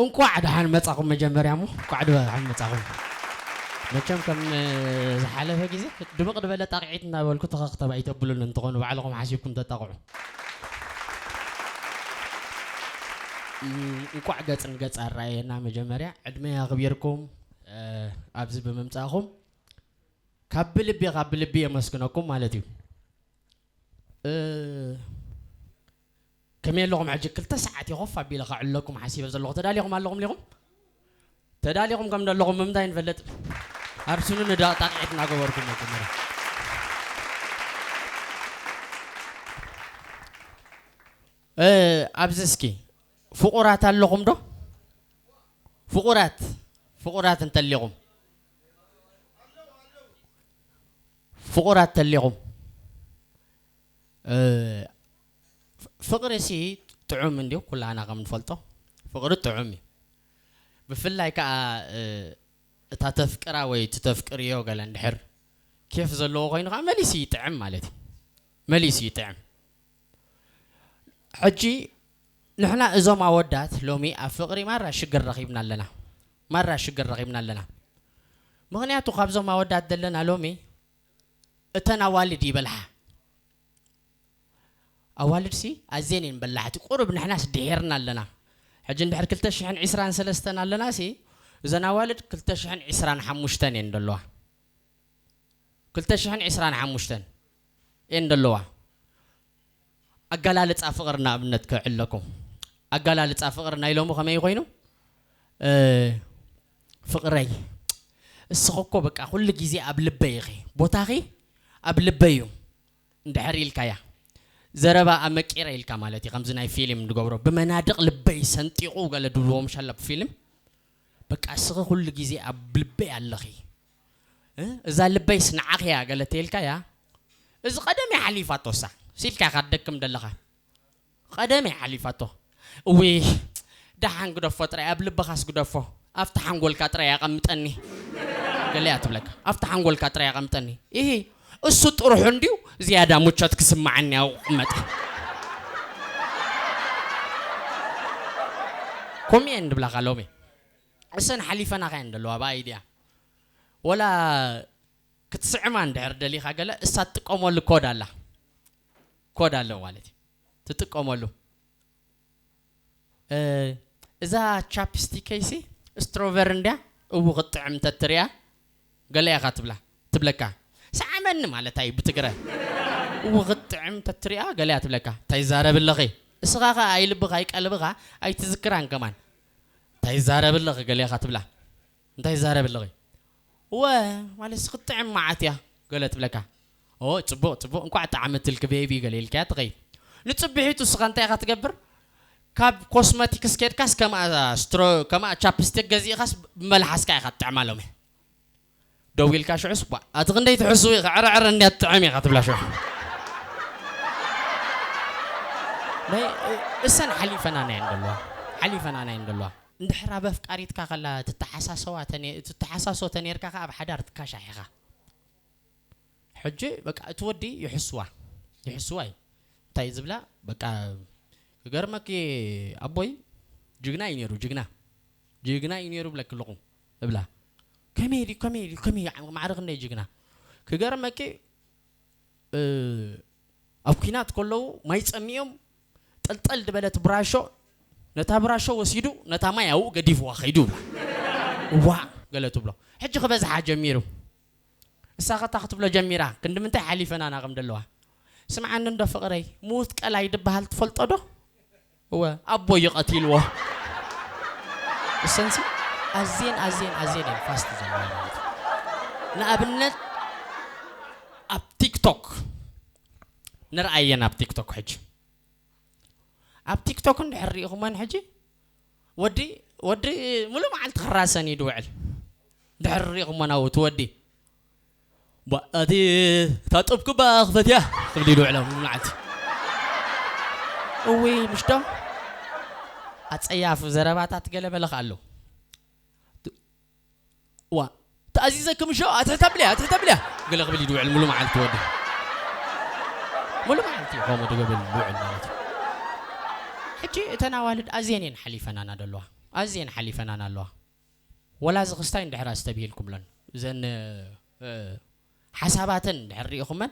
እንኳዕ ደሓን መጻኹም። መጀመርያ እሞ እንኳዕ ደሓን መጻኹም። መቸም ከም ዝሓለፈ ግዜ ድምቕ ዝበለ ጣቕዒት እናበልኩ ተኸኽተብ ኣይተብሉን፣ እንተኾኑ ባዕልኹም ሓሲብኩም ተጣቕዑ። እም፣ እንኳዕ ገጽ ንገጽ ኣረኣየና። መጀመርያ ዕድመ ኣኽቢርኩም፣ እ፣ ኣብዚ ብምምጻእኹም ካብ ብልቢ፣ ካብ ብልቢ የመስግነኩም ማለት እዩ። እ፣ ከመይ ኣለኹም? ሕጂ ክልተ ሰዓት እዩ ኮፍ ኣቢለ ከዕልለኩም ሓሲበ ዘለኹ። ተዳሊኹም ኣለኹም ዲኹም? ተዳሊኹም ከም ዘለኹም ብምንታይ ንፈልጥ? ኣርሱኑ ንዳ ጣቕዒት እናገበርኩም መጀመርያ። እ፣ ኣብዚ እስኪ ፍቑራት ኣለኹም ዶ? ፍቑራት፣ ፍቑራት እንተሊኹም፣ ፍቑራት ተሊኹም፣ እ፣ ፍ-፣ ፍቕሪ ሲ ጥዑም እንዲዩ፣ ኩላና ከም ንፈልጦ ፍቕሪ ጥዑም እዩ። ብፍላይ ከኣ፣ እ፣ እታ ተፍቅራ ወይ እቲ ተፍቅርዮ ገለ እንድሕር ኬፍ ዘለዎ ኮይኑ ከኣ መሊሱ ይጥዕም ማለት እዩ። መሊሱ ይጥዕም። ሕጂ ንሕና እዞም ኣወዳት ሎሚ ኣብ ፍቕሪ ማራ ሽግር ረኺብና ኣለና። ማራ ሽግር ረኺብና ኣለና። ምኽንያቱ ካብዞም ኣወዳት ዘለና ሎሚ እተን ኣዋልድ ይበልሓ። ኣዋልድሲ ኣዝየን እየን በላሕቲ። ቁሩብ ንሕናስ ድሒርና ኣለና። ሕጂ እንድሕር ክልተ ሽሕን ዕስራን ሰለስተን ኣለናሲ፣ እዘን ኣዋልድ ክልተ ሽሕን ዕስራን ሓሙሽተን እየን ዘለዋ። ክልተ ሽሕን ዕስራን ሓሙሽተን እየን ዘለዋ። ኣገላልጻ ፍቕሪ ንኣብነት ከዕለኩም። ኣገላልጻ ፍቕሪ ናይ ሎሚ ከመይ ኮይኑ? እ፣ ፍቕረይ፣ እስኺ እኮ በቃ ኩሉ ግዜ ኣብ ልበይ ኢኺ፣ ቦታኺ ኣብ ልበይ እዩ እንድሕር ኢልካያ፣ ዘረባ ኣመቂረ ኢልካ ማለት እዩ። ከምዚ ናይ ፊልም ንገብሮ፣ ብመናድቕ ልበይ ሰንጢቑ ገለ ድብልዎ ምሻ ኣብ ፊልም። በቃ እስኺ ኩሉ ግዜ ኣብ ልበይ ኣለኺ። እ? እዛ ልበይስ ንዓኺ እያ ገለ ተይልካያ፣ እዚ ቀደም እያ ሓሊፋቶ እሳ። ሲልካ ኢኻ ትደክም ደለኻ። ቀደም እያ ሓሊፋቶ። እውይ፣ ደሓን ግደፎ ጥራይ፣ ኣብ ልብኻስ ግደፎ። ኣብቲ ሓንጎልካ ጥራይ ኣቐምጠኒ። ገለ እያ ትብለካ። ኣብቲ ሓንጎልካ ጥራይ ኣቐምጠኒ። ኢሂ፣ እሱ ጥርሑ እንድዩ ዝያዳ ምቾት ክስምዓኒ ኣብኡ ክቕመጥ። ከምኡ እየን ድብላኻ ሎሚ። እሰን ሓሊፈናኻ እየን ዘለዋ ብኣይድያ። ወላ ክትስዕማ እንድሕር ደሊኻ ገለ፣ እሳ ትጥቀመሉ ኮድ ኣላ። ኮድ ኣሎ ማለት እዩ። ትጥቀመሉ። እ፣ እዛ ቻፕስቲከይሲ ስትሮቨሪ እንድያ፣ እው ክትጥዕም ተትሪኣ፣ ገለ ኢኻ ትብላ፣ ትብለካ። ሰዓመኒ ማለት ኣዩ ብትግረ። እው ክትጥዕም ተትሪኣ፣ ገለ እያ ትብለካ። እንታይ ይዛረብ ኣለኺ? እስኻ ኸኣ ኣይልብኻ ኣይቀልብኻ ኣይትዝክራን ከማን። እንታይ ይዛረብ ኣለኺ? ገለ ኢኻ ትብላ። እንታይ ይዛረብ ኣለኺ? እወ፣ ማለት ክትጥዕም መዓት እያ፣ ገለ ትብለካ። ኦ፣ ጽቡቕ፣ ጽቡቕ፣ እንቋዕ ጠዓመትልኪ ቤቢ፣ ገለ ኢልካያ ትኸይድ። ንጽብሒቱ እስኻ እንታይ ኢኻ ትገብር? ካብ ኮስመቲክስ ኬድካስ ከምኣ ስትሮ-፣ ከምኣ ቻፕስቲክ ገዚእኻስ ብመልሓስካ ኢኻ ትጥዕማ ሎሚ። ደው ኢልካ ሽዑስ፣ "ቧ፣ ኣቲ ክንደይ ትሕስው ኢኻ፣ ዕረ ዕረ እንድያ ትጥዕም ኢኻ" ትብላ ሽዑ። ናይ፣ እሰን ሓሊፈናና እየን ዘለዋ። ሓሊፈናና እየን ዘለዋ። እንድሕር ኣብ ኣፍቃሪትካ ከላ ትተሓሳሰዋ ተነ-፣ ትተሓሳሶ ተኔርካ ከኣ ኣብ ሓዳር ትካሻሕ ኢኻ። ሕጂ በቃ እቲ ወዲ ይሕስዋ፣ ይሕስዋ እዩ። እንታይ ዝብላ? በቃ ክገርመኪ ኣቦይ ጅግና እዩ ነይሩ፣ ጅግና፣ ጅግና እዩ ነይሩ ብለኪ ኣለኹ እብላ። ከመይ ድዩ፣ ከመይ ድዩ፣ ከመይ ማዕረ ክንደይ ጅግና? ክገርመኪ፣ እ፣ ኣብ ኲናት ከለዉ ማይ ጸሚኦም ጠልጠል ዝበለት ብራሾ፣ ነታ ብራሾ ወሲዱ ነታ ማይ ኣብኡ ገዲፍዋ ኸይዱ እብላ። እዋእ ገለ ትብሎ። ሕጂ ክበዝሓ ጀሚሩ። እሳ ኸታ ክትብሎ ጀሚራ፣ ክንዲ ምንታይ ሓሊፈናና ከም ደለዋ። ስምዓኒ እንዶ ፍቕረይ፣ ምዉት ቀላይ ድበሃል ትፈልጦ ዶ? እወ፣ ኣቦይ እዩ ቀቲልዎ። እሰንሲ ኣዝየን፣ ኣዝየን፣ ኣዝየን እየን ፋስት ዘለዋ ማለት እዩ። ንኣብነት ኣብ ቲክቶክ ንርኣየን፣ ኣብ ቲክቶክ ሕጂ። ኣብ ቲክቶክ እንድሕር ርኢኹመን ሕጂ፣ ወዲ፣ ወዲ ሙሉእ መዓልቲ ክራሰን እዩ ድውዕል። እንድሕር ርኢኹመን ኣብኡ እቲ ወዲ፣ "ቧ፣ እቲ፣ እታ ጥብኩባ ክፈትያ" ክብል እዩ ድውዕል ሙሉእ መዓልቲ። እውይ፣ ምሽ ዶ? ኣጸያፊ ዘረባታት ገለ በለ ከኣ ኣሎ። ዋ፣ ተኣዚዘ ክምሾ፣ ኣትሕት ኣብልያ፣ ኣትሕት ኣብልያ። ገለ ክብል እዩ ድውዕል ሙሉ መዓልቲ ወዲ። ሙሉ መዓልቲ እዩ ከምኡ ድብል ድውዕል ማለት እዩ። ሕጂ እተን ኣዋልድ ኣዝየን እየን ሓሊፈናና ደለዋ። ኣዝየን ሓሊፈናን ኣለዋ። ወላ እዚ ክስታይ እንድሕር ኣስተብሂልኩምለን፣ እዘን፣ እ፣ ሓሳባተን እንድሕር ርኢኹመን፣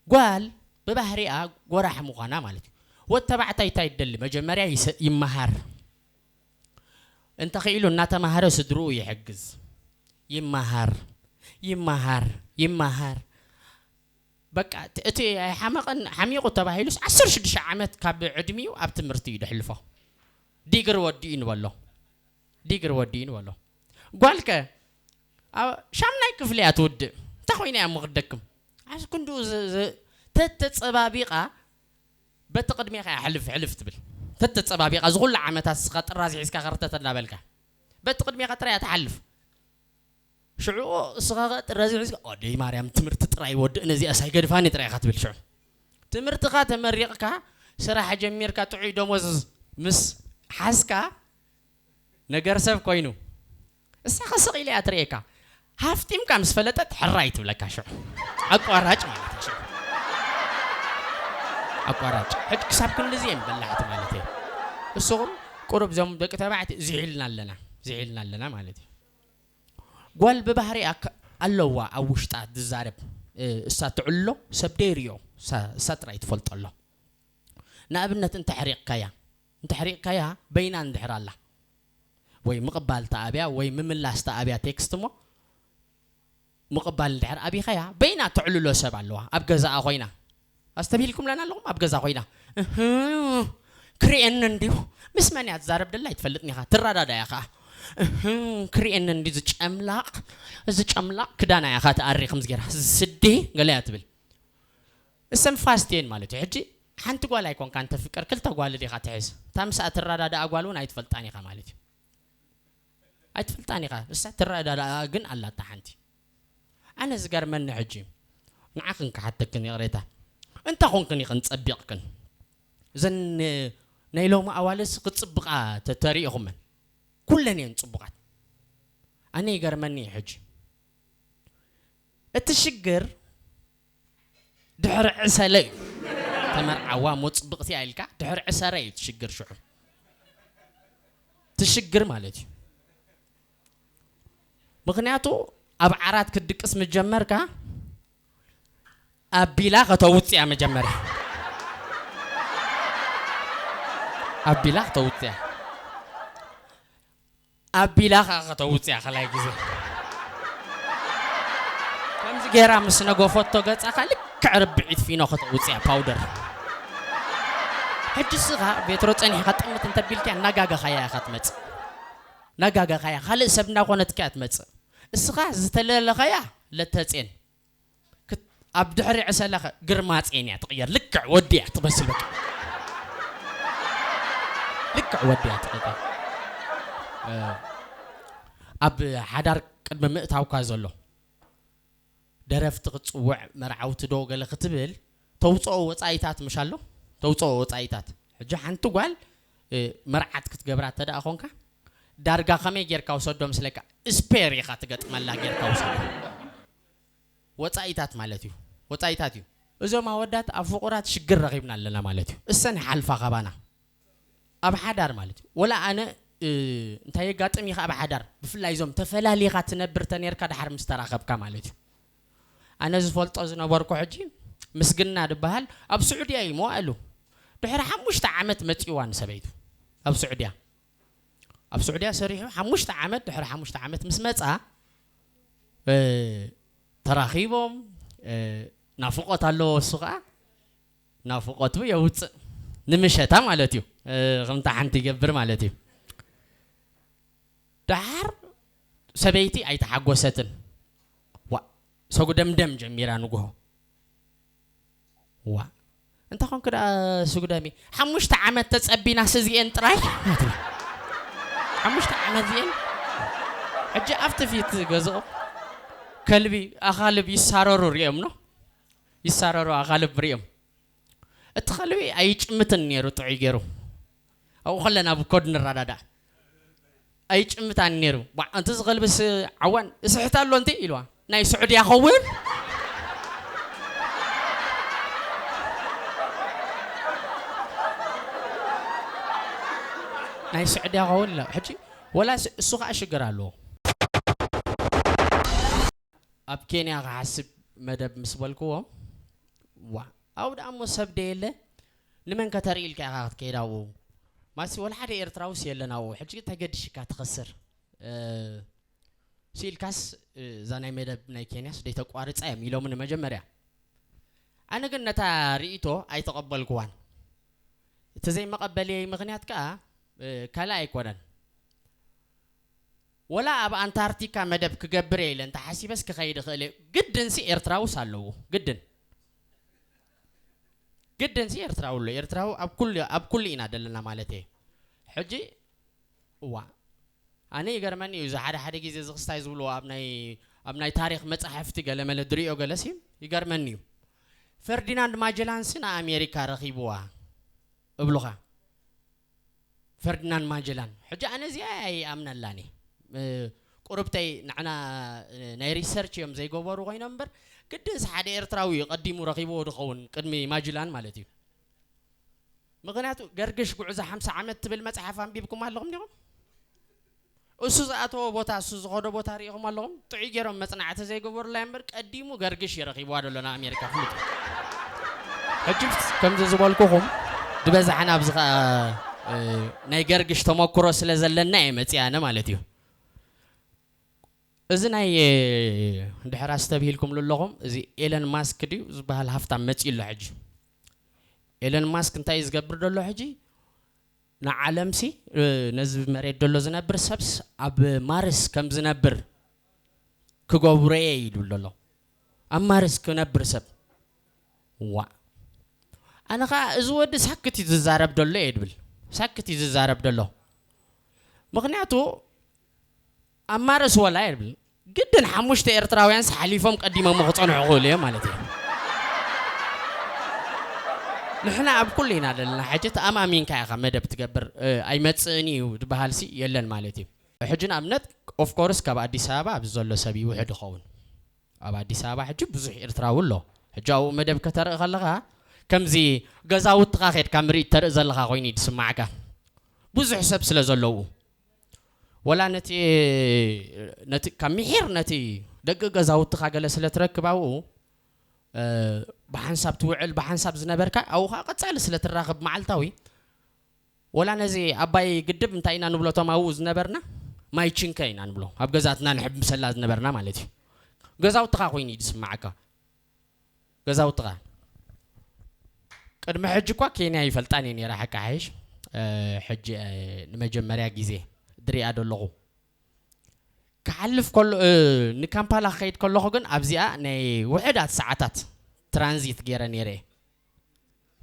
ጓል ብባህሪኣ ጎራሕ ምዃና ማለት እዩ። ወድ ተባዕታይ እንታይ ይደሊ? መጀመርያ ይሰ-፣ ይመሃር። እንተኽኢሉ እናተማሃረ ስድርኡ ይሕግዝ። ይመሃር፣ ይመሃር፣ ይመሃር። በቃ እቲ፣ እቲ ኣይሓመቐን፣ ሓሚቑ ተባሂሉስ ዓሰርተ ሽዱሽተ ዓመት ካብ ዕድሚኡ ኣብ ትምህርቲ እዩ ደሕልፎ። ዲግሪ ወዲኡ ንበሎ። ዲግሪ ወዲኡ ንበሎ። ጓልከ ኣብ ሻምናይ ክፍሊ እያ ትውድእ። እንታይ ኮይና እያ እሞ ክትደክም? ዓስ ክንድኡ ዝ-፣ ዝ-፣ ተተጸባቢቓ በቲ ቅድሜኻ እያ ሕልፍ፣ ሕልፍ ትብል። ተተጸባቢቓ እዚ ኩሉ ዓመታት እስኻ ጥራዝ ሒዝካ ከርተት እናበልካ። በቲ ቅድሜኻ ጥራይ እያ ትሓልፍ። ሽዑ እስኻ ኸ ጥራዝ ሒዝካ፣ "ኣደይ ማርያም ትምህርቲ ጥራይ ወድእ ነዚኣ ሳይገድፋኒ ጥራይ" ኢኻ ትብል ሽዑ። ትምህርትኻ ተመሪቕካ፣ ስራሕ ጀሚርካ፣ ጥዑይ ደሞዝ ምስ ሓዝካ፣ ነገር ሰብ ኮይኑ። እሳ ኸ ስቕ ኢላ እያ ትርእየካ። ሃፍቲምካ ምስ ፈለጠት ሕራይ ትብለካ ሽዑ። ኣቋራጭ ማለት እዩ ሽዑ። ኣቋራጭ። ሕጂ ክሳብ ክንድዚ እየን በላሕቲ ማለት እዩ። እስኹም ቁሩብ እዞም ደቂ ተባዕትዮ ዝሒልና ኣለና፣ ዝሒልና ኣለና ማለት እዩ። ጓል ብባህሪኣ ከ-፣ ኣለዋ ኣብ ውሽጣ ትዛረብ፣ እ፣ እሳ ትዕሎ ሰብ ደይርዮ፣ እሳ፣ እሳ ጥራይ ትፈልጦ ኣሎ። ንኣብነት እንተ ሕሪቕካያ፣ እንተ ሕሪቕካያ በይና እንድሕር ኣላ፣ ወይ ምቕባል ተኣብያ፣ ወይ ምምላስ ተኣብያ ቴክስት እሞ፣ ምቕባል እንድሕር ኣቢኻያ፣ በይና ተዕልሎ ሰብ ኣለዋ፣ ኣብ ገዛኣ ኮይና። ኣስተብሂልኩምለን ኣለኹም? ኣብ ገዛ ኮይና። እህ፣ ክርእየኒ እንድዩ። ምስ መን እያ ትዛረብ ደላ ኣይትፈልጥን ኢኻ። ትረዳዳ እያ ኸዓ። እህ፣ ክርእየኒ እንድዩ፣ እዚ ጨምላቕ፣ እዚ ጨምላቕ ክዳና እያ ኸዓ ትኣሪ ከምዚ ገይራ። እዚ ስዲ ገለ እያ ትብል። እሰን ፋስት እየን ማለት እዩ። ሕጂ ሓንቲ ጓል ኣይኮንካን ተፍቅር፣ ክልተ ጓል ዲኻ ትሕዝ። እታ ምስኣ ትረዳዳኣ ጓል እውን ኣይትፈልጣን ኢኻ ማለት እዩ። ኣይትፈልጣን ኢኻ። እሳ ትረዳዳኣ ግን ኣላታ ሓንቲ። ኣነ ዝገርመኒ ሕጂ፣ ንዓኽን ክሓተክን ይቕሬታ። እንታይ ኾንክን ኢኽን ጸቢቕክን? እዘን ናይ ሎሚ ኣዋልድስ ክጽብቓ ተ-፣ ተሪኢኹመን። ኩለን እየን ጽቡቓት። ኣነ ይገርመኒ እዩ ሕጂ። እቲ ሽግር ድሕሪ ዕሰለ እዩ። ተመርዓዋ እሞ ጽብቕቲ እያ ኢልካ ድሕሪ ዕሰረ እዩ እቲ ሽግር ሽዑ። እቲ ሽግር ማለት እዩ። ምኽንያቱ ኣብ ዓራት ክትድቅስ ምጀመርካ ኣቢላ ከተውጽያ መጀመርያ። ኣቢላ ከተውጽያ። ኣቢላ ከኣ ከተውጽያ ካልኣይ ግዜ። ከምዚ ገይራ ምስ ነገፈቶ ገጻኻ ልክዕ ርብዒት ፊኖ ከተውጽያ ፓውደር። ሕጂ እስኻ ቬትሮ ጸኒሕካ ጥምት እንተቢልካያ እናጋገኻያ ኢኻ ትመጽእ። እናጋገኻያ ካልእ ሰብ እናኾነትካ እያ ትመጽእ። እስኻ ዝተለለኻያ ለተጼን። ክት-፣ ኣብ ድሕሪ ዕሰለኸ ግርማጼን እያ ትቕየር። ልክዕ ወዲ እያ ትመስል በቃ። ልክዕ ወዲ እያ ትቕየር። እ፣ ኣብ ሓዳር ቅድሚ ምእታውካ ዘሎ ደረፍቲ ክትጽውዕ፣ መርዓውቲ ዶ ገለ ክትብል፣ ተውጽኦ ወጻኢታት ምሽ ኣሎ? ተውጽኦ ወጻኢታት። ሕጂ ሓንቲ ጓል፣ እ፣ መርዓት ክትገብራ እንተ ደኣ ኾንካ፣ ዳርጋ ከመይ ጌርካ ውሰዶ ምስለካ? ስፔር ኢኻ ትገጥመላ ጌርካ ውሰዶ። ወጻኢታት ማለት እዩ። ወጻኢታት እዩ። እዞም ኣወዳት ኣብ ፍቑራት ሽግር ረኺብና ኣለና ማለት እዩ። እሰን ይሓልፋ ካባና። ኣብ ሓዳር ማለት እዩ። ወላ ኣነ፣ እ፣ እንታይ የጋጥም ኢኻ ኣብ ሓዳር? ብፍላይ እዞም ተፈላሊኻ ትነብር ተኔርካ ደሓር ምስ ተራኸብካ ማለት እዩ። ኣነ ዝፈልጦ ዝነበርኩ ሕጂ ምስግና ዝበሃል ኣብ ስዑድያ እዩ መዋእሉ። ድሕሪ ሓሙሽተ ዓመት መጺእዋ ንሰበይቱ ኣብ ስዑድያ። ኣብ ስዑድያ ሰሪሑ ሓሙሽተ ዓመት፣ ድሕሪ ሓሙሽተ ዓመት ምስ መጻ፣ እ፣ ተራኺቦም፣ እ፣ ናፍቖት ኣለዎ እሱ ኸኣ። ናፍቖቱ የውጽእ። ንምሸታ ማለት እዩ። እ፣ ከምታ ሓንቲ ይገብር ማለት እዩ። ደሓር ሰበይቲ ኣይተሓጎሰትን። ዋ፣ ሰጉደምደም ጀሚራ ንግሆ። ዋ፣ እንተ ኾንክ ደኣ ስጉደሚ። ሓሙሽተ ዓመት ተጸቢናስ እዚኤን ጥራይ? ሓሙሽተ ዓመት እዚኤን? ሕጂ ኣብቲ ፊት ገዝኦም ከልቢ፣ ኣኻልብ ይሳረሩ ሪኦም ነው። ይሳረሩ ኣኻልብ ሪኦም። እቲ ከልቢ ኣይጭምትን ነይሩ ጥዑይ ገይሩ። ኣብኡ ከለና ብኮድ ንረዳዳእ። ኣይጭምታን ነይሩ። ዋ፣ ኣንቲ እዚ ከልብስ ዓዋን እስሕት ኣሎ ኣንቲ ኢልዋ። ናይ ስዑድያ ኸውን? ናይ ስዑድያ ኸውን ኢላ። ሕጂ ወላ እሱ ከዓ ሽግር ኣለዎ። ኣብ ኬንያ ክሓስብ መደብ ምስ በልክዎ፣ ዋ፣ ኣብኡ ደኣ እሞ ሰብ ደየለ፣ ንመን ከተርኢ ኢልካ ኢኻ ክትከይድ ኣብኡ? ማሲ ወላ ሓደ ኤርትራውስ የለን ኣብኡ። ሕጂ ተገዲሽካ ትኸስር። እ፣ ስኢልካስ፣ እ፣ እዛ ናይ መደብ ናይ ኬንያስ ደይተቋርጻ እዮም ኢሎምኒ መጀመርያ። ኣነ ግን ነታ ርእይቶ ኣይተቐበልክዋን። እቲ ዘይመቐበልየይ ምኽንያት ከኣ፣ እ፣ ካልእ ኣይኮነን። ወላ ኣብ ኣንታርክቲካ መደብ ክገብር እየ ኢለ እንተሓሲበስ ክኸይድ እኽእል እየ። ግድንሲ ኤርትራውስ ኣለዉ። ግድን። ግድንሲ ኤርትራዊ ኣሎ። ኤርትራዊ ኣብ ኩሉ፣ ኣብ ኩሉ ኢና ደለና ማለት እየ። ሕጂ፣ እዋ፣ ኣነ ይገርመኒ እዩ። እዚ ሓደ ሓደ ግዜ እዚ ክስታይ ዝብልዎ ኣብ ናይ፣ ኣብ ናይ ታሪኽ መጻሕፍቲ ገለ መለ ድርእዮ ገለሲ ይገርመኒ እዩ። ፈርዲናንድ ማጀላንሲ ንኣሜሪካ ረኺብዋ እብሉኻ። ፈርዲናንድ ማጀላን። ሕጂ ኣነ እዚኣ ኣይኣምነላን እየ። እ፣ ቁርብተይ ንዕና፣ እ፣ ናይ ሪሰርች እዮም ዘይገበሩ ኮይኖም እምበር፣ ግድንስ ሓደ ኤርትራዊ እዩ ቀዲሙ ረኺብዎ ድኸውን ቅድሚ ማጅላን ማለት እዩ። ምኽንያቱ ገርግሽ ጉዕዞ ሓምሳ ዓመት ትብል መጽሓፍ ኣንቢብኩም ኣለኹም ዲኹም? እሱ ዝኣተዎ ቦታ፣ እሱ ዝኸዶ ቦታ ርኢኹም ኣለኹም? ጥዑይ ገይሮም መጽናዕቲ ዘይገበሩላ እምበር፣ ቀዲሙ ገርግሽ እዩ ረኺብዋ ዘሎ ንኣሜሪካ ፍሉጥ። ሕጂ ከምዚ ዝበልኩኹም፣ ዝበዝሓና ኣብዚ ኸኣ፣ እ፣ ናይ ገርግሽ ተመክሮ ስለ ዘለና እየ መጺኣ ኣነ ማለት እዩ። እዚ ናይ፣ እ፣ ድሕር ኣስተብሂልኩምሉ ኣለኹም፣ እዚ ኤለን ማስክ ድዩ ዝበሃል ሃፍታም መጺኡ ኣሎ ሕጂ። ኤለን ማስክ እንታይ እዩ ዝገብር ዘሎ ሕጂ? ንዓለምሲ፣ እ፣ ነዚ መሬት ዘሎ ዝነብር ሰብስ ኣብ ማርስ ከም ዝነብር ክገብሮ እየ ኢሉ ኣሎ። ኣብ ማርስ ክነብር ሰብ። ዋ። ኣነ ኸኣ እዚ ወዲ ሳክት እዩ ዝዛረብ ዘሎ እየ ድብል። ሳክት እዩ ዝዛረብ ዘሎ። ምኽንያቱ ኣብ ማርስ ወላ እየ ድብል። ግድን ሓሙሽተ ኤርትራውያንስ ሓሊፎም ቀዲሞም ክጸንሑ ክኽእሉ እዮም ማለት እዩ። ንሕና ኣብ ኩሉ ኢና ዘለና። ሕጂ ተኣማሚንካ ኢኻ መደብ ትገብር፣ እ፣ ኣይመጽእን እዩ ዝበሃልሲ የለን ማለት እዩ። ሕጂ ንኣብነት ኦፍኮርስ ካብ ኣዲስ ኣበባ ኣብዚ ዘሎ ሰብ ይውሕድ ይኸውን። ኣብ ኣዲስ ኣበባ ሕጂ ብዙሕ ኤርትራዊ ኣሎ። ሕጂ ኣብኡ መደብ ከተርኢ ከለኻ ከምዚ ገዛውትኻ ኸድካ ምርኢት ተርኢ ዘለኻ ኮይኑ እዩ ዝስማዓካ። ብዙሕ ሰብ ስለ ዘለዉ። ወላ ነቲ፣ ነቲ ካብ ምሒር ነቲ ደቂ ገዛውትኻ ገለ ስለ ትረክብ ኣብኡ፣ እ፣ ብሓንሳብ ትውዕል፣ ብሓንሳብ ዝነበርካ ኣብኡ ኸዓ ቀጻሊ ስለ ትራኸብ መዓልታዊ፣ ወላ ነዚ ኣባይ ግድብ እንታይ ኢና ንብሎ እቶም ኣብኡ ዝነበርና? ማይ ችንከ ኢና ንብሎ። ኣብ ገዛትና ንሕምሰላ ዝነበርና ማለት እዩ። ገዛውትኻ ኮይኑ እዩ ዝስማዓካ። ገዛውትኻ። ቅድሚ ሕጂ እኳ ኬንያ ይፈልጣን እየ ነይረ ሓቂ ሓይሽ። እ፣ ሕጂ፣ እ፣ ንመጀመርያ ግዜ ድሪኣ ደለኹ። ክሓልፍ ከሎ፣ እ፣ ንካምፓላ ክኸይድ ከለኹ ግን ኣብዚኣ ናይ ውሑዳት ሰዓታት ትራንዚት ገይረ ነይረ እየ።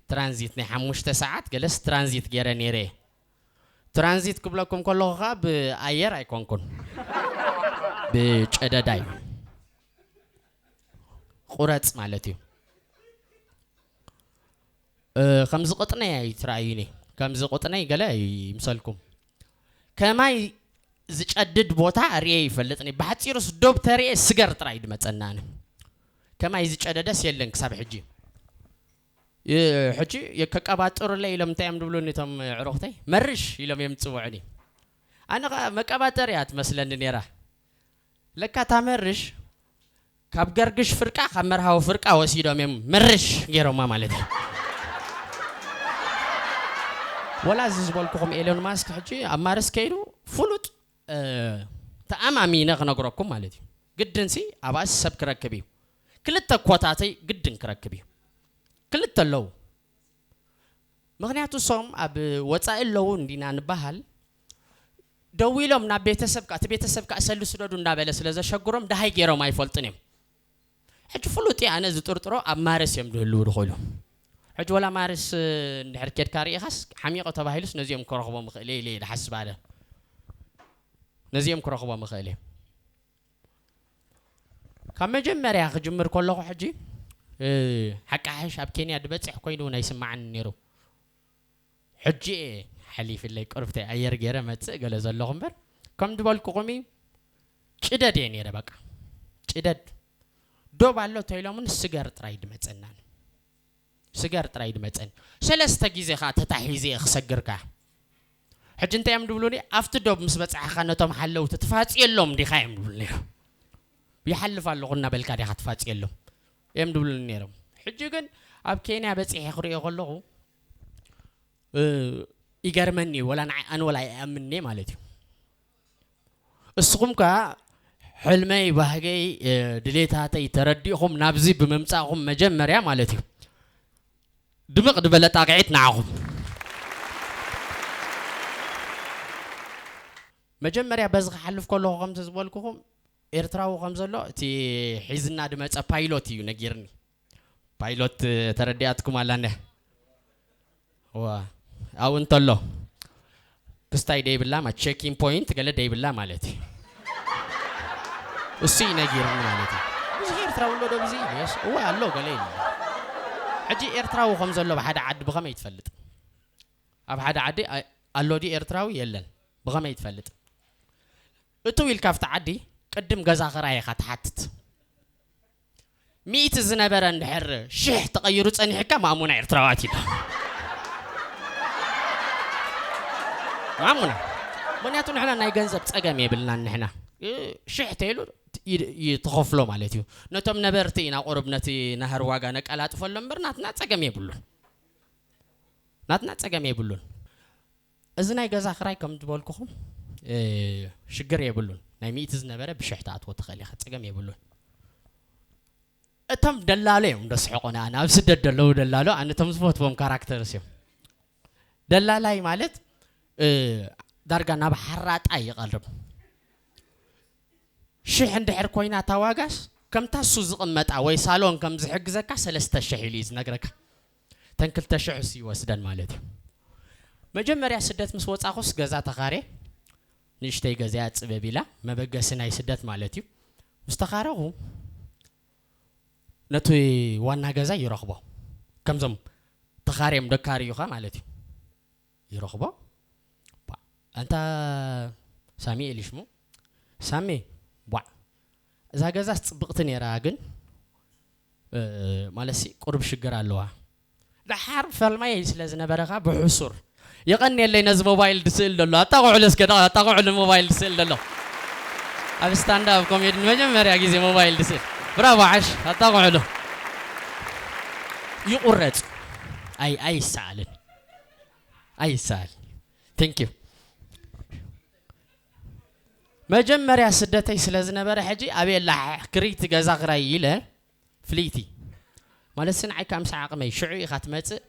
ትራንዚት ናይ ሓሙሽተ ሰዓት ገለስ ትራንዚት ገይረ ነይረ እየ። ትራንዚት ክብለኩም ከለኹ ኸኣ ብኣየር ኣይኮንኩን። ብጨደዳ እዩ። ቁረጽ ማለት እዩ። እ፣ ከምዚ ቅጥነይ ኣይትረኣዩኒ። ከምዚ ቅጥነይ ገለ ይምሰልኩም። ከማይ ዝጨድድ ቦታ ርእየ ይፈልጥኒ። ብሓጺሩስ ዶብ ተርእየ ስገር ጥራይ ድመጸናኒ። ከማይ ዝጨደደስ የለን ክሳብ ሕጂ። እ፣ ሕጂ የ-፣ ከቀባጥሩለይ ኢሎም እንታይ እዮም ድብሉኒ እቶም ዕሩኽተይ? መርሽ ኢሎም እዮም ዝጽውዑኒ። ኣነ ኸኣ መቀባጠር እያ ትመስለኒ ነይራ። ለካ እታ መርሽ ካብ ገርግሽ ፍርቃ፣ ካብ መርሃዊ ፍርቃ ወሲዶም እዮም መርሽ ገይሮማ ማለት እዩ። ወላ እዚ ዝበልኩኹም ኤሎን ማስክ ሕጂ ኣብ ማርስ ከይዱ ፍሉጥ፣ እ፣ ተኣማሚነ ክነግረኩም ማለት እዩ። ግድንሲ ኣብኣስ ሰብ ክረክብ እዩ። ክልተ ኮታተይ ግድን ክረክብ እዩ። ክልተ ኣለዉ። ምኽንያቱ እሶም ኣብ ወጻኢ ኣለዉ እንዲና ንበሃል፣ ደዊሎም ናብ ቤተሰብ ከኣ፣ እቲ ቤተሰብ ከኣ ሰሉ ስደዱ እንዳበለ ስለ ዘሸግሮም ደሃይ ገይሮም ኣይፈልጡን እዮም። ሕጂ ፍሉጥ እየ ኣነ ዝጥርጥሮ ኣብ ማርስ እዮም ዝህልዉ ዝኽእሉ። ሕጂ ወላ ማርስ እንድሕር ኬድካ ርኢኻስ ሓሚቑ ተባሂሉስ ነዚኦም ክረኽቦም እኽእል እየ ኢለ እየ ዝሓስብ ኣነ። ነዚኦም ክረኽቦም እኽእል እየ። ካብ መጀመርያ ክጅምር ከለኹ ሕጂ፣ እ፣ ሓቂ ሓሽ ኣብ ኬንያ ድበጽሕ ኮይኑ እውን ኣይስማዓኒ ነይሩ። ሕጂ እየ ሓሊፍለይ ቅርብተይ ኣየር ገይረ መጽእ ገለ ዘለኹ እምበር፣ ከም ዝበልኩኹም እዩ፣ ጭደድ እየ ነይረ በቃ። ጭደድ። ዶብ ኣሎ ተይሎምኒ ስገር ጥራይ ድመጸናን። ስገር ጥራይ ድመጸኒ። ሰለስተ ግዜ ኸኣ ተታሒዘ እየ ክሰግር ከኣ። ሕጂ እንታይ እዮም ድብሉኒ? ኣብቲ ዶብ ምስ በጻሕኻ ነቶም ሓለውቲ ትፋጽየሎም ዲኻ እዮም ድብሉ ነይሮም። ይሓልፍ ኣለኹ እናበልካ ዲኻ ትፋጽየሎም እዮም ድብሉኒ ነይሮም። ሕጂ ግን ኣብ ኬንያ በጺሐ ክርእዮ ከለኹ፣ እ፣ ይገርመኒ እዩ። ወላ ንዓይ ኣነ ወላ ኣይኣምን'የ ማለት እዩ። እስኹም ከኣ ሕልመይ፣ ባህገይ፣ እ፣ ድሌታተይ ተረዲእኹም ናብዚ ብምምጻእኹም መጀመርያ ማለት እዩ ድምቕ ዝበለ ጣቕዒት ንዓኹም። መጀመርያ በዚ ክሓልፍ ከለኹ ከምቲ ዝበልኩኹም ኤርትራዊ ከም ዘሎ እቲ ሒዝና ድመጸ ፓይሎት እዩ ነጊርኒ። ፓይሎት ተረዲኣትኩም ኣላ እንድያ? ዋ፣ ኣብኡ እንተሎ ክስታይ ደይብላ ማ-፣ ቼኪን ፖይንት ገለ ደይብላ ማለት እዩ። እሱ እዩ ነጊርኒ ማለት እዩ። ብዙሕ ኤርትራዊ ኣሎ ዶ ብዚ ኢሉ? የስ፣ እወ ኣሎ ገለ ኢሉ። ሕጂ ኤርትራዊ ከም ዘሎ ኣብ ሓደ ዓዲ ብኸመይ ትፈልጥ? ኣብ ሓደ ዓዲ ኣ-፣ ኣሎ ድዩ ኤርትራዊ? የለን። ብኸመይ ትፈልጥ? እትው ኢልካ ኣብቲ ዓዲ ቅድም ገዛ ክራይ ኢኻ ትሓትት። ሚእቲ ዝነበረ እንድሕር ሽሕ ተቐይሩ ጸኒሕካ ማእሙና ኤርትራዊ ኣትዩ ኣሎ። ማእሙና። ምኽንያቱ ንሕና ናይ ገንዘብ ጸገም የብልናን ንሕና። እ፣ ሽሕ ተይሉ ይ-፣ ይ-፣ ትኸፍሎ ማለት እዩ። ነቶም ነበርቲ ኢና ቁሩብ ነቲ ናህር ዋጋ ነቀላጥፈሎም እምበር ናትና ጸገም የብሉን። ናትና ጸገም የብሉን። እዚ ናይ ገዛ ክራይ ከም ዝበልኩኹም፣ እ፣ ሽግር የብሉን። ናይ ሚእቲ ዝነበረ ብሽሕ ትኣትዎ ትኽእል ኢኻ፣ ጸገም የብሉን። እቶም ደላሎ እዮም ደስሕቑና፣ ኣብ ስደት ደለዉ ደላሎ፣ ኣነ እቶም ዝፈትዎም ካራክተርስ እዮም። ደላላይ ማለት፣ እ፣ ዳርጋ ናብ ሓራጣ ይቐርብ። ሽሕ እንድሕር ኮይና እታ ዋጋስ፣ ከምታ እሱ ዝቕመጣ ወይ ሳሎን ከም ዝሕግዘካ ሰለስተ ሽሕ ኢሉ እዩ ዝነግረካ። እተን ክልተ ሽሕ እሱ ይወስደን ማለት እዩ። መጀመርያ ስደት ምስ ወጻኹስ ገዛ ተኻርየ፣ ንእሽተይ ገዛያ ጽበብ ኢላ፣ መበገሲ ናይ ስደት ማለት እዩ። ምስ ተኻረኹ ነቲ ዋና ገዛ ይረኽቦ። ከምዞም ተኻርዮም ደካርዩኻ ማለት እዩ። ይረኽቦ። ቧዕ። ኣንታ ሳሚ ኢሉ ሽሙ። ሳሚ፣ ቧዕ። እዛ ገዛስ ጽብቕቲ ነይራ ግን፣ እ፣ ማለትሲ ቁሩብ ሽግር ኣለዋ። ደሓር ፈልማይ ስለ ዝነበረ ኸኣ ብሕሱር። የቐንየለይ ነዚ ሞባይል ድስእል ደሎ። ኣጣቕዑሉ እስከ ደኣ፣ ኣጣቕዑሉ ሞባይል ድስእል ደሎ። ኣብ ስታንድ ኣፕ ኮሜዲ ንመጀመርያ ግዜ ሞባይል ድስእል። ብራቮ ዓሽ፣ ኣጣቕዑሉ። ይቑረጽ። ኣይ፣ ኣይሰኣልን። ኣይሰኣል። Thank you። መጀመርያ ስደተይ ስለ ዝነበረ ሕጂ ኣበይ ኣላ ክሪቲ ገዛ ክራይ ኢለ ፍልይቲ። ማለት ንዓይ ካብ ምስ ዓቕመይ ሽዑ ኢኻ ትመጽእ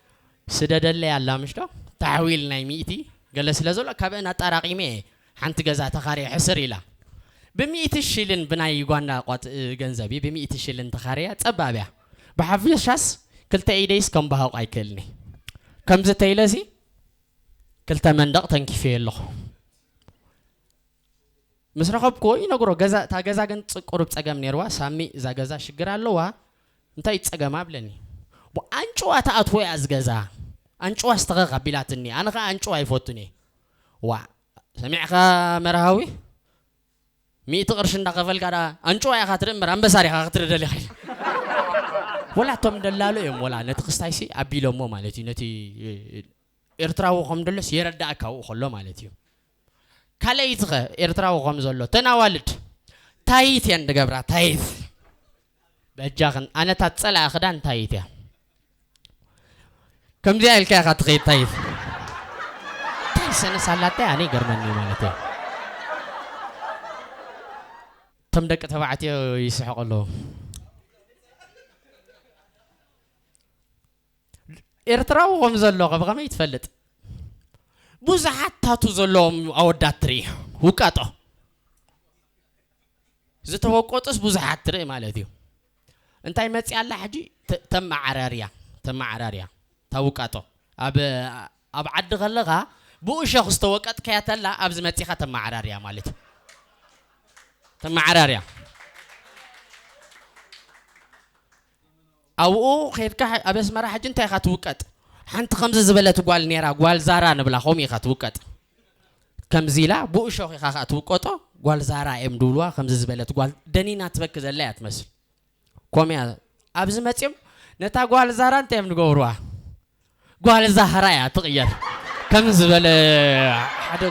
ስደደለይ ኣላ ምሽ ዶ? ታሕዊል ናይ ሚእቲ ገለ ስለ ዘሎ ካብአን ኣጣራቒመ እየ ሓንቲ ገዛ ተኻርየ ሕስር ኢላ። ብሚእቲ ሽልን ብናይ ዩጋንዳ ቋት-፣ ገንዘብ እዩ፣ ብሚእቲ ሽልን ተኻርያ ጸባብ እያ። ብሓፈሻስ ክልተ ኢደይስ ከም በሃቑ ኣይክእልን እየ። ከምዚ ተይለሲ ክልተ መንደቕ ተንኪፈ ኣለኹ። ምስ ረኸብክዎ ይነግሮ፣ ገዛ፣ እታ ገዛ ግን ጽ-፣ ቁሩብ ጸገም ነይርዋ። ሳሚ፣ እዛ ገዛ ሽግር ኣለዋ፣ እንታይ እዩ ጸገማ? ብለኒ። ቡ-፣ ኣንጭዋ ትኣትዎ እያ እዚ ገዛ። ኣንጭዋ ስተኸኽ ኣቢላትኒ። ኣነ ኸኣ ኣንጭዋ ኣይፈቱን እየ። ዋዕ፣ ሰሚዕኻ መርሃዊ? ሚእቲ ቅርሺ እንዳኸፈልካ ደኣ ኣንጭዋ ኢኻ ትርኢ እምበር ኣንበሳ ዲኻ ክትርኢ ደሊኻ? ወላ እቶም ደላሎ እዮም ወላ ነቲ ክስታይሲ ኣቢሎሞ ማለት እዩ። ነቲ ኤርትራዊ ከም ደሎስ የረዳእካ ኣብኡ ከሎ ማለት እዩ። ካልኣይትኸ ኤርትራዊ ከም ዘሎ፣ ተን ኣዋልድ ታይት እየን ዝገብራ፣ ታይት። በጃኽን፣ ኣነ እታ ዝጸልኣ ክዳን ታይት እያ። ከምዚኣ ኢልካ ኢኻ ትኸይድ፣ ታይት። እንታይ ሰነስ ኣላታ፣ ኣነ ይገርመኒ ማለት እዩ። እቶም ደቂ ተባዕትዮ ይስሕቑ ኣለዉ። ኤርትራዊ ከም ዘሎ ከ ብኸመይ ትፈልጥ? ብዙሓት ታቱ ዘለዎም ኣወዳት ትርኢ፣ ውቃጦ። ዝተወቀጡስ ብዙሓት ትርኢ ማለት እዩ። እንታይ መጽያ ኣላ ሕጂ? ተ-፣ ተመዓራርያ፣ ተመዓራርያ፣ እታ ውቃጦ። ኣብ፣ ኣብ ዓዲ ከለኻ ብእሾኽ ዝተወቀጥካያ ተላ ኣብዚ መጺኻ ተመዓራርያ ማለት እዩ። ተመዓራርያ። ኣብኡ ኸይድካ ሕ-፣ ኣብ ኣስመራ ሕጂ እንታይ ኢኻ ትውቀጥ? ሓንቲ ከምዚ ዝበለት ጓል ነይራ፣ ጓል ዛራ ንብላ፣ ከምኡ ኢኻ ትውቀጥ። ከምዚ ኢላ ብእሾኽ ኢኻ ኸኣ ትውቀጦ፣ ጓል ዛራ እዮም ድብልዋ፣ ከምዚ ዝበለት ጓል ደኒና ትበኪ ዘላ እያ ትመስል። ከምኡ እያ። ኣብዚ መጺኦም ነታ ጓል ዛራ እንታይ እዮም ዝገብርዋ? ጓል ዛህራ እያ ትቕየር። ከም ዝበለ ሓደ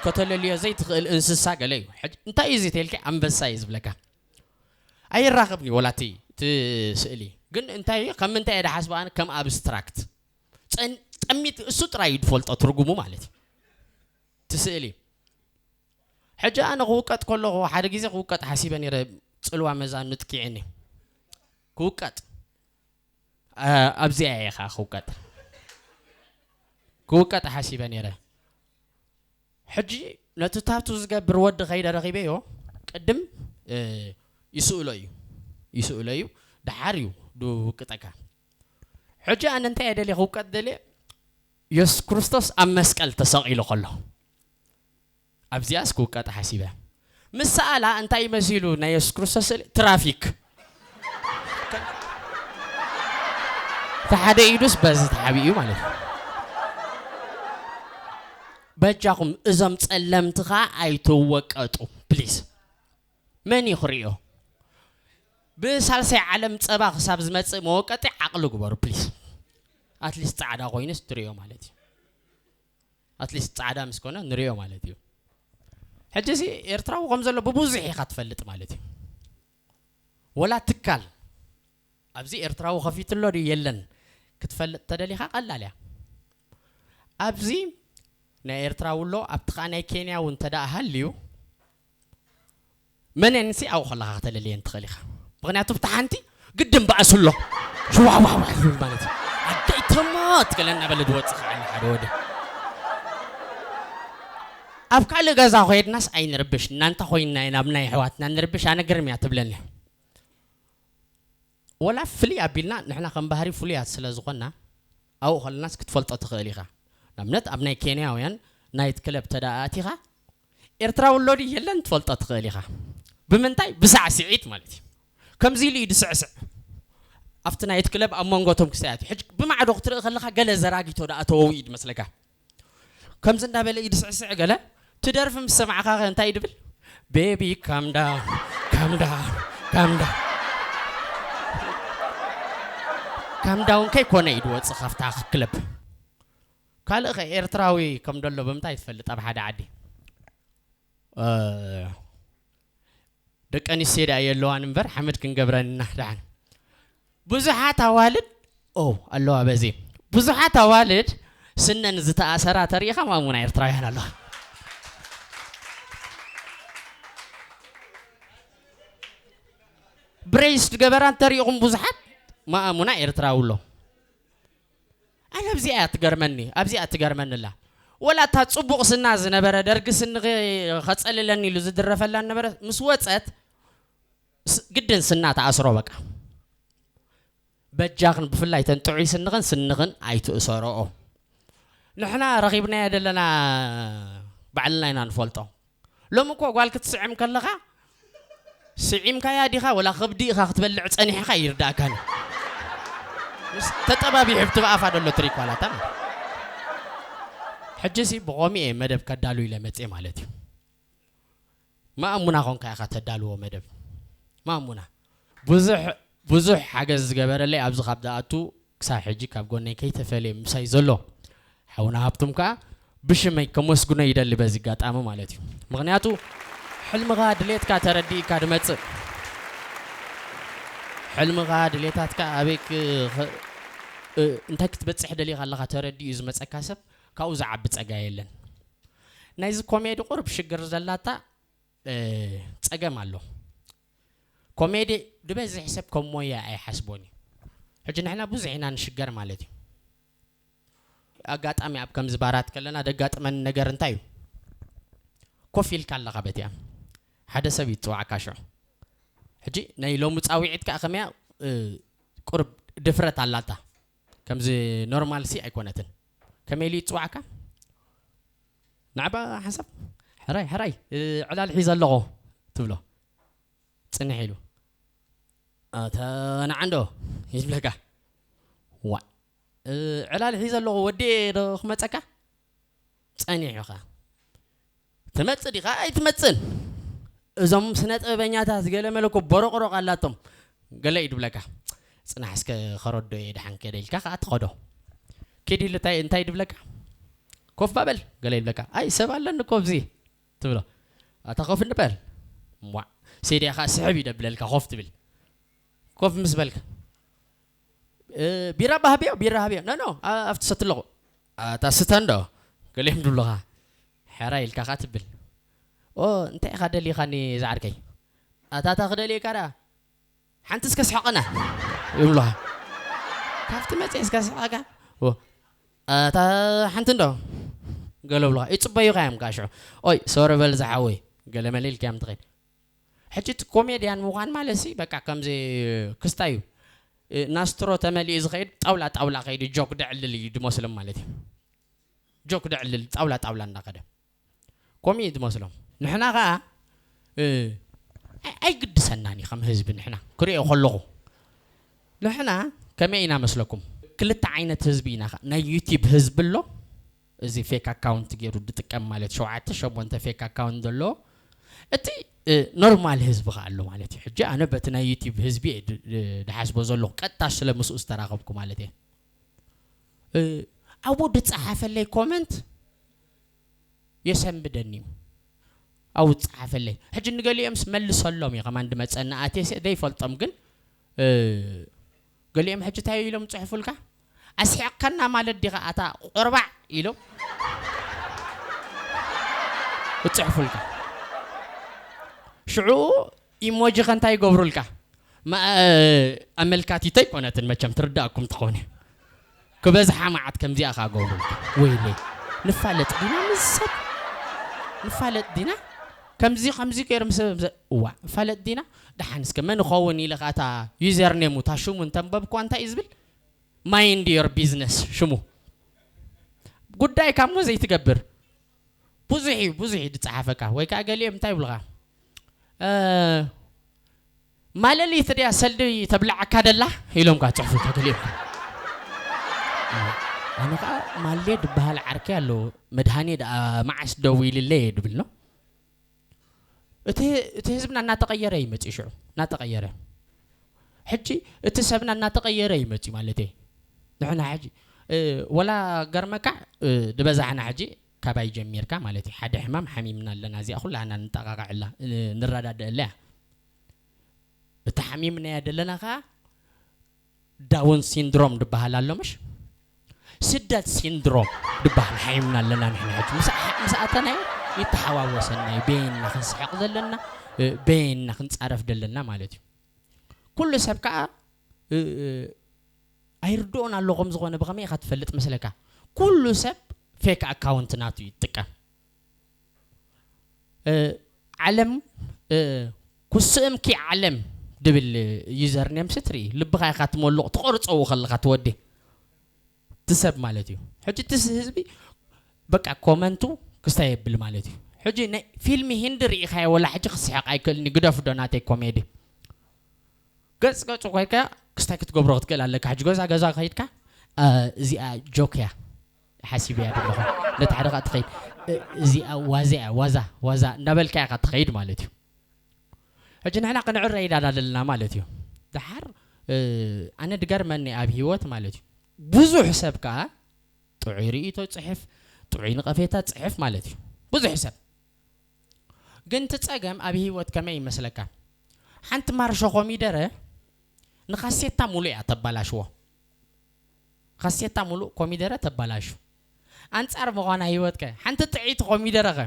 ከተለልዮ ዘይትኽእል እንስሳ ገለ እዩ። ሕጂ እንታይ እዩ እዚ ተልኪ? ኣንበሳ እዩ ዝብለካ። ኣይራኸብን እዩ ወላ እቲ እቲ ስእሊ። ግን እንታይ እዩ? ከም ምንታይ እየ ድሓስቦ ኣነ? ከም ኣብስትራክት። ጸን-፣ ጠሚት እሱ ጥራይ እዩ ዝፈልጦ ትርጉሙ ማለት እዩ። እቲ ስእሊ። ሕጂ ኣነ ክውቀጥ ከለኹ፣ ሓደ ግዜ ክውቀጥ ሓሲበ ነይረ፣ ጽልዋ መዛኑ ጥቂዕኒ። ክውቀጥ። ኣ-፣ ኣብዚኣ እየ ኸዓ ክውቀጥ። ክውቀጥ ሓሲበ ነይረ። ሕጂ ነቲ ታቱ ዝገብር ወዲ ከይደ ረኺበዮ፣ ቅድም፣ እ፣ ይስእሎ እዩ። ይስእሎ እዩ። ደሓር እዩ ድውቅጠካ። ሕጂ ኣነ እንታይ እየ ደልየ ክውቀጥ ደልየ? የሱስ ክርስቶስ ኣብ መስቀል ተሰቒሉ ከሎ። ኣብዚኣስ ክውቀጥ ሓሲበ። ምስ ሰኣላ እንታይ መሲሉ ናይ የሱስ ክርስቶስ ስእሊ? ትራፊክ። እቲ ሓደ ኢዱስ በዚ ተሓቢኡ ማለት እዩ። በጃኹም እዞም ጸለምቲ ኸኣ ኣይትወቀጡ ፕሊዝ። መን እዩ ክርእዮ? ብሳልሳይ ዓለም ጸባ ክሳብ ዝመጽእ መወቀጢ ዓቕሊ ግበሩ ፕሊዝ። ኣትሊስት ጻዕዳ ኮይኑስ ትርእዮ ማለት እዩ። ኣትሊስት ጻዕዳ ምስ ኮነ ንርእዮ ማለት እዩ። ሕጂ እዚ ኤርትራዊ ከም ዘሎ ብብዙሕ ኢኻ ትፈልጥ ማለት እዩ። ወላ ትካል ኣብዚ ኤርትራዊ ከፊቱ ኣሎ ድዩ የለን ክትፈልጥ ተደሊኻ ቀላል እያ። ኣብዚ ናይ ኤርትራዊ ኣሎ፣ ኣብቲ ኸኣ ናይ ኬንያ እውን እንተ ደኣ ሃልዩ፣ መነንሲ ኣብኡ ከለኻ ከተለልየን ትኽእል ኢኻ። ምኽንያቱ ብታ ሓንቲ ግድን በኣሱ ኣሎ። ሽዋዋዋ ዝብል ማለት እዩ። ኣደይ ትሞት ገለ እናበለ ዝወጽእ ከዓ ኣሎ ሓደ ወዲ። ኣብ ካልእ ገዛ ኮይድናስ ኣይንርብሽ፣ እናንታ ኮይንና ኢና ኣብ ናይ ኣሕዋትና ንርብሽ፣ ኣነ ግርም እያ ትብለኒ። ወላ ፍልይ ኣቢልና ንሕና ከም ባህሪ ፍሉያት ስለ ዝኾንና፣ ኣብኡ ከለናስ ክትፈልጦ ትኽእል ኢኻ። ንኣብነት ኣብ ናይ ኬንያውያን ናይት ክለብ ተደኣ ኣቲኻ፣ ኤርትራዊ ኣሎ ድዩ የለን ትፈልጦ ትኽእል ኢኻ። ብምንታይ? ብሳዕስዒት ማለት እዩ። ከምዚ ኢሉ እዩ ዝስዕስዕ። ኣብቲ ናይት ክለብ ኣብ መንጎ እቶም ክሳያት እዩ። ሕጂ ብማዕዶ ክትርኢ ከለኻ ገለ ዘራጊቶ ደኣ ተወው እዩ ዝመስለካ። ከምዚ እንዳበለ እዩ ዝስዕስዕ ገለ። እቲ ደርፊ ምስ ሰማዕካ ከ እንታይ እዩ ድብል? ቤቢ ካም ዳውን፣ ካም ዳውን፣ ካም ዳውን። ካም ዳውን ከይኮነ እዩ ዝወጽእ ካብታ ክለብ። ካልእ ከ ኤርትራዊ ከም ደሎ ብምንታይ ትፈልጥ ኣብ ሓደ ዓዲ? እ፣ ደቂ ኣንስትዮ ደኣ የለዋን እምበር ሓመድ ክንገብረን ኢና ደሓን። ብዙሓት ኣዋልድ፣ ኦ፣ ኣለዋ በዚ። ብዙሓት ኣዋልድ ስነን ዝተኣሰራ ተሪኢኻ ማሙና ኤርትራውያን ኣለዋ። ብሬስ ዝገበራ እንተሪኢኹም ብዙሓት ማእሙና ኤርትራዊ ኣሎ። ኣነ ኣብዚኣ እያ ትገርመኒ፣ ኣብዚኣ ትገርመኒ ኣላ። ወላ እታ ጽቡቕ ስና ዝነበረ ደርጊ ስንኺ ከጸልለኒ ኢሉ ዝድረፈላ ነበረ፣ ምስ ወጸት ስ-፣ ግድን ስና ተኣስሮ በቃ። በጃኽን ብፍላይ ተን ጥዑይ ስንኽን ስንኽን ኣይትእሰርኦ። ንሕና ረኺብናዮ ዘለና ባዕልና ኢና ንፈልጦ። ሎሚ እኮ ጓል ክትስዕም ከለኻ ስዒምካያ ዲኻ ወላ ከብዲ ኢኻ ክትበልዕ ጸኒሕካ ይርዳእካን። ምስ ተጠባቢሑ ብቲ ብኣፋ ደሎ ትሪክ ዋላታ። ሕጂሲ ብኸምኡ እየ መደብ ከዳሉ ኢለ መጽየ ማለት እዩ። ማእሙና ኾንካ ኢኻ ተዳልዎ መደብ። ማእሙና። ብዙሕ፣ ብዙሕ ሓገዝ ዝገበረለይ ኣብዚ ካብ ዝኣቱ ክሳብ ሕጂ ካብ ጎነይ ከይተፈለየ ምሳይ ዘሎ ሓውና ሃብቶም ከኣ ብሽመይ ከመስግኖ ይደሊ በዚ ኣጋጣሚ ማለት እዩ። ምኽንያቱ ሕልምኻ ድሌትካ ተረዲእካ ድመጽእ። ሕልምኻ ድሌታትካ ኣበይ ክ-፣ ኸ-፣ እ፣ እንታይ ክትበጽሕ ደሊኻ ኣለኻ ተረዲኡ ዝመጸካ ሰብ ካብኡ ዝዓቢ ጸጋ የለን። ናይዚ ኮሜዲ ቁሩብ ሽግር ዘላታ፣ እ፣ ጸገም ኣሎ። ኮሜዲ ዝበዝሕ ሰብ ከም ሞያ ኣይሓስቦን እዩ። ሕጂ ንሕና ብዙሕ ኢና ንሽገር ማለት እዩ። ኣጋጣሚ ኣብ ከምዚ ባራት ከለና ደጋጥመኒ ነገር እንታይ እዩ? ኮፍ ኢልካ ኣለኻ በቲኣ። ሓደ ሰብ ይጽዋዕካ ሽዑ። ሕጂ ናይ ሎሚ ጻውዒት ከኣ ከመያ፣ እ፣ ቁሩብ ድፍረት ኣላታ። ከምዚ ኖርማል ሲ ኣይኮነትን። ከመይ ኢሉ ይጽዋዕካ? ንዓባ ሓንሳብ፣ "ሕራይ፣ ሕራይ፣ እ፣ ዕላል ሒዘ ኣለኹ" ትብሎ። ጽንሕ ኢሉ፣ "ኣታ ንዓ እንዶ" ይብለካ። "ዋእ፣ እ፣ ዕላል ሒዘ ኣለኹ፣ ወዲኤ ዶ ክመጸካ?" ጸኒሑ ኸኣ፣ "ትመጽእ ዲኻ ኣይትመጽእን? እዞም ስነ ጥበበኛታት ገለ መለ እኮ ቦሮቕሮቕ ኣላቶም" ገለ እዩ ድብለካ። "ጽናሕ እስከ ከረዶ እየ ደሓን ከደ" ኢልካ ከኣ ትኸዶ። ኪድ ኢሉ እንታይ፣ እንታይ ድብለካ? ኮፍ ባበል ገለ ይብለካ። ኣይ ሰብ ኣለኒ ኮፍ ዚ ትብሎ። ኣታ ኮፍ እንበል። ሟ ሴድያ ኸዓ ስሕብ ይደብለልካ ኮፍ ትብል። ኮፍ ምስ በልካ እ፣ ቢራ ባህብዮ ቢራ ሃብዮ ኖ ኖ ኣ- ኣብቲ ሰት ኣለኹ። ኣታ ስተ እንዶ ገሊኦም ድብሉኻ። ሕራ ኢልካ ኸዓ ትብል። ኦ እንታይ ኢኻ ደሊኻኒ ዝዓርከይ? ኣታታ ክደልየካ ደኣ ሓንቲ እስከ ስሐቐና ይብሉኻ። ካብቲ መፅእ እስከ ስሐቐካ። ኦ፣ ኣታ ሓንቲ እንዶ ገለ ብሉኻ ይፅበዩኻ እዮም ከዓ ሽዑ። ኦይ ሶሪ በል ዝሓወይ ገለ መለ ኢልካ እዮም ትኸይድ። ሕጂ እቲ ኮሜድያን ምዃን ማለት ሲ በቃ ከምዚ ክስታይ እዩ። እ፣ ናስትሮ ተመሊኡ ዝኸይድ ጣውላ ጣውላ ከይዱ ጆክ ደዕልል እዩ ድመስሎም ማለት እዩ። ጆክ ደዕልል ጣውላ ጣውላ እናኸደ ኮሚ እዩ ድመስሎም። ንሕና ኸዓ እ፣ ኣይ- ኣይግድሰናን እዩ ከም ህዝቢ ንሕና ክሪኦ ከለኹ ንሕና ከመይ ኢና መስለኩም? ክልተ ዓይነት ህዝቢ ኢና ኸዓ። ናይ ዩቲብ ህዝቢ ኣሎ፣ እዚ ፌክ ኣካውንት ገይሩ ዝጥቀም ማለት ሸውዓተ ሸሞንተ ፌክ ኣካውንት ዘሎ። እቲ እ፣ ኖርማል ህዝቢ ኸዓ ኣሎ ማለት እዩ። ሕጂ ኣነ በቲ ናይ ዩቲብ ህዝቢ እየ ድ- ድ- ድሓስቦ ዘለኹ ቀጥታ ስለ ምስኡ ዝተራኸብኩ ማለት እየ። እ፣ ኣብኡ ድፀሓፈለይ ኮመንት የሰንብደኒ እዩ። ኣብኡ ዝፀሓፈለይ ሕጂ ንገሊኦምስ መልሰሎም እየ ከማን ድመፀኒ ኣትየ ዘይፈልጦም ግን እ፣ ገሊኦም ሕጂ እንታይ ኢሎም ፅሕፉልካ? ኣስሒቕካና ማለት ዲኻ ኣታ ቆርባዕ ኢሎም እፅሕፉልካ። ሽዑ ኢሞጂ ከ እንታይ ይገብሩልካ? ማ- ኣመልካቲቶ ኣይኮነትን መቸም ትርዳእኩም ትኾነ። ክበዝሓ መዓት ከምዚኣ ካ ገብሩልካ። ወይለይ ንፋለጥ ዲና ምስ ሰብ ንፋለጥ ዲና ከምዚ ከምዚ ገይሮም ሰብ እዋ ንፋለጥ ዲና። ደሓን እስከ መን ይኸውን ኢለ ኸዓ እታ ዩዘርኔሙ እታ ሽሙ እንተንበብኩዋ እንታይ እዩ ዝብል? Mind your business ሽሙ። ጉዳይካ እሞ ዘይትገብር። ብዙሕ እዩ ብዙሕ እዩ ዝፀሓፈካ ወይ ከዓ ገሊኦም እንታይ ይብሉኻ? ማለሊት ድያ ሰልዲ ተብልዓካ ደላ ኢሎም ካ ፅሕፉልካ ገሊኦም። ኣነ ከዓ ማሌ ድበሃል ዓርከይ ኣለዎ። መድሃኔ ደኣ መዓስ ደዊልለይ እየ ድብል ነው። እቲ እቲ ህዝብና እናተቐየረ እዩ መፅኡ ሽዑ እናተቐየረ። ሕጂ እቲ ሰብና እናተቐየረ እዩ መፅኡ ማለት እየ። ንሕና ሕጂ ወላ ገርመካ ድበዛሕና ሕጂ ካባይ ጀሚርካ ማለት እዩ ሓደ ሕማም ሓሚምና ኣለና እዚኣ ኩላና ንጠቃቀዐላ ንረዳድአላ እያ። እቲ ሓሚምናያ ዘለና ከዓ ዳውን ሲንድሮም ድበሃል ኣሎ ምሽ? ስደት ሲንድሮም ድበሃል ሓይምና ኣለና ንሕና ሕጂ ምስ ኣተናዮ ይተሓዋወሰና እዩ። በየና ክንስሕቕ ዘለና በየና ክንፃረፍ ዘለና ማለት እዩ። ኩሉ ሰብ ከዓ ኣይርድኦን ኣሎ ከም ዝኾነ ብኸመይ ኢኻ ትፈልጥ መስለካ? ኩሉ ሰብ ፌክ ኣካውንት ናቱ ይጥቀም። ዓለም ኩስእምኪ ዓለም ድብል ዩዘርኔም ስትርኢ ልብኻ ኢኻ ትመልቕ ትቆርፀው ከለኻ ትወዲ ትሰብ ማለት እዩ። ሕጂ ትስ ህዝቢ በቃ ኮመንቱ ክስታይ የብል ማለት እዩ። ሕጂ ናይ ፊልሚ ሂንዲ ርኢኻዮ ወላ ሕጂ ክስሕቕ ኣይክእልኒ ግደፍዶ ናተይ ኮሜዲ ገጽ ገጹ ኮይካ ክስታይ ክትገብሮ ክትክእል ኣለካ። ሕጂ ገዛ ገዛ ከይድካ እዚኣ ጆክ እያ ሓሲብ እያ ደለኹ ነቲ ሓደ ከዓ ትኸይድ እዚኣ ዋዛ እያ ዋዛ ዋዛ እንዳበልካ ኢኻ ትኸይድ ማለት እዩ። ሕጂ ንሕና ክንዕረ ኢዳና ዘለና ማለት እዩ። ድሓር ኣነ ድገርመኒ ኣብ ህይወት ማለት እዩ ብዙሕ ሰብ ከዓ ጥዑይ ርእይቶ ፅሕፍ ጥዑይ ንቐፌታ ፅሕፍ ማለት እዩ ብዙሕ ሰብ ግን እቲ ጸገም ኣብ ህይወት ከመይ ይመስለካ? ሓንቲ ማርሾ ኮሚደረ ንኻሴታ ሙሉእ እያ ተባላሽዎ። ካሴታ ሙሉእ ኮሚደረ ተባላሹ። ኣንጻር ምዃና ህይወትከ ሓንቲ ጥዕይቲ ኮሚደረኸ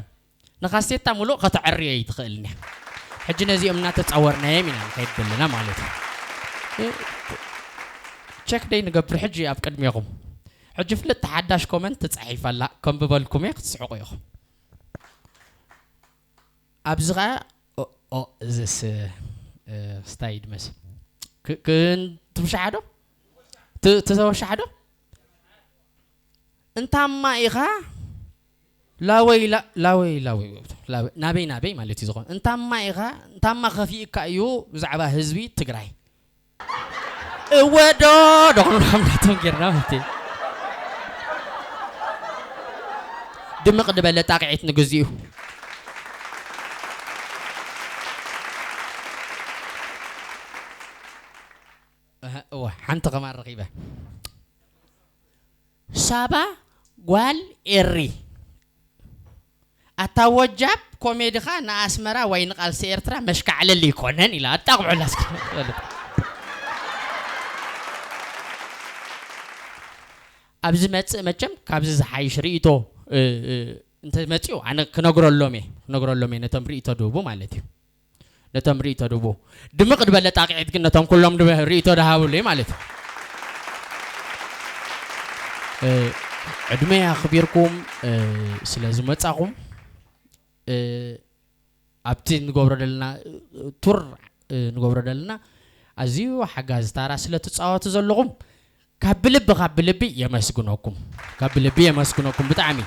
ንኻሴታ ሙሉእ ከተዕርዮ ይትኽእልን እያ። ሕጂ ነዚኦም እናተጻወርናዮም ኢና ንኸይድ ዘለና ማለት እዩ። ቸክ ደይ ንገብር ሕጂ ኣብ ቅድሜኹም። ሕጂ ፍልጥ ሓዳሽ ኮመንት ተጻሒፋላ ከንብበልኩም እየ ክትስሕቑ ኢኹም። ኣብዚ ኸዓ ኦ እዝስ ስታይ ድመስል ክትውሻሓ ዶ ትተወሻሓ ዶ እንታማ ኢኻ ላወይ ላወይ ላወይ ናበይ ናበይ ማለት እዩ ዝኾን እንታማ ኢኻ እንታማ ከፊእካ እዩ ብዛዕባ ህዝቢ ትግራይ እወዶ ደኹም ናቶም ጌርና ማለት እዩ። ድምቕ ድበለ ጣቕዒት ንግዚኡ እወ ሓንቲ ከማን ረኺበ ሳባ ጓል ኤሪ ኣታ ወጃብ ኮሜድኻ ንኣስመራ ወይ ንቃልሲ ኤርትራ መሽካዕለል ይኮነን ኢላ ኣጣቕዑላ እስኪ። ኣብዚ መጽእ መቸም ካብዚ ዝሓይሽ ርእይቶ እንተመፅኡ ኣነ ክነግረሎም እየ ክነግረሎም እየ ነቶም ርእይቶ ድህቡ ማለት እዩ። ነቶም ርእይቶ ድቡ ድምቕ ዝበለ ጣቕዒት ግን ነቶም ኩሎም ርእይቶ ድሃብሉ ማለት እዩ። ዕድመ ኣኽቢርኩም ስለ ዝመጻኹም ኣብቲ ንገብሮ ዘለና ቱር ንገብሮ ዘለና ኣዝዩ ሓጋዚ ታራ ስለ ትጻወቱ ዘለኹም ካብ ብልቢ ካብ ብልቢ የመስግነኩም ካብ ብልቢ የመስግነኩም ብጣዕሚ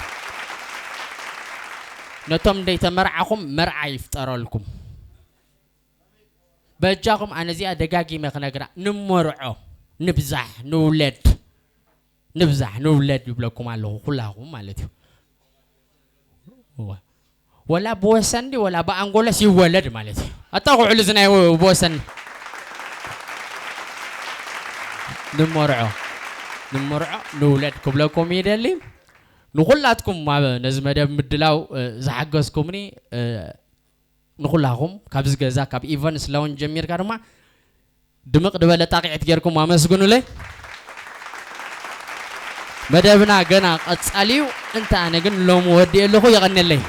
ነቶም እንደይተመርዓኹም መርዓ ይፍጠረልኩም በጃኹም ኣነዚኣ ደጋጊመ ክነግራ ንመርዖ ንብዛሕ ንውለድ ንብዛሕ ንውለድ ይብለኩም ኣለኹ ኩላኹም ማለት እዩ ወላ ብወሰንዲ ወላ ብኣንጎለስ ይወለድ ማለት እዩ ኣጣቑዕሉ እዚ ናይ ብወሰንዲ ንመርዖ ንመርዖ ንውለድ ክብለኩም ይደሊ ንኹላትኩም ነዚ መደብ ምድላው ዝሓገዝኩምኒ ንኹላኹም ካብዚ ገዛ ካብ ኢቨንስ ላውን ጀሚርካ ድማ ድምቕ ድበለ ጣቂዕት ጌርኩም ኣመስግኑለይ መደብና ገና ቀጻሊ እዩ እንተ ኣነ ግን ሎም ወዲ ኣለኹ የቐንየለይ